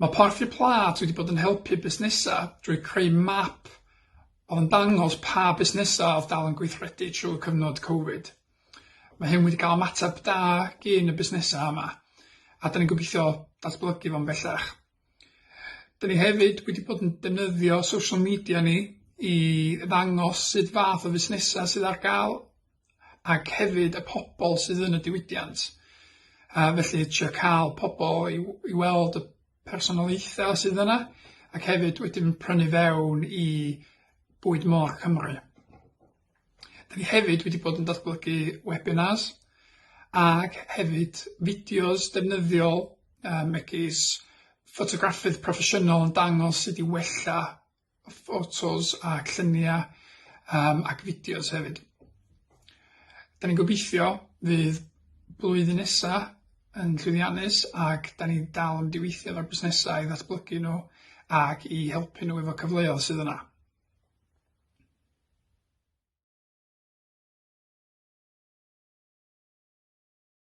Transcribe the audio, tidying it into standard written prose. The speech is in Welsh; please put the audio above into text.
Mae Porthi Plât wedi bod yn helpu busnesau drwy creu map oedd yn dangos pa busnesau oedd dal yn gweithredu trwy'r cyfnod Covid. Mae hyn wedi cael ymateb da gin y busnesau yma, a 'dan ni'n gobeithio datblygu fo'n bellach. 'Dan ni hefyd wedi bod yn defnyddio social media ni i ddangos sut fath o fusnesau sydd ar gael ac hefyd y pobol sydd yn y diwydiant. A felly trio ca'l pobol i i weld y personoliaetha sydd yna ac hefyd wedyn prynu fewn i Bwyd Môr Cymru. 'Dan ni hefyd wedi bod yn datblygu webinars ag hefyd fideos defnyddiol yy megis ffotograffydd proffesiynol yn dangos sut i wella ffotos ac llunia' yym ac fideos hefyd. 'Dan ni'n gobeithio fydd blwyddyn nesa yn llwyddiannus ag 'dan ni dal yn mynd i weithio efo'r busnesa i ddatblygu nw ag i helpu nw efo cyfleodd sydd yna.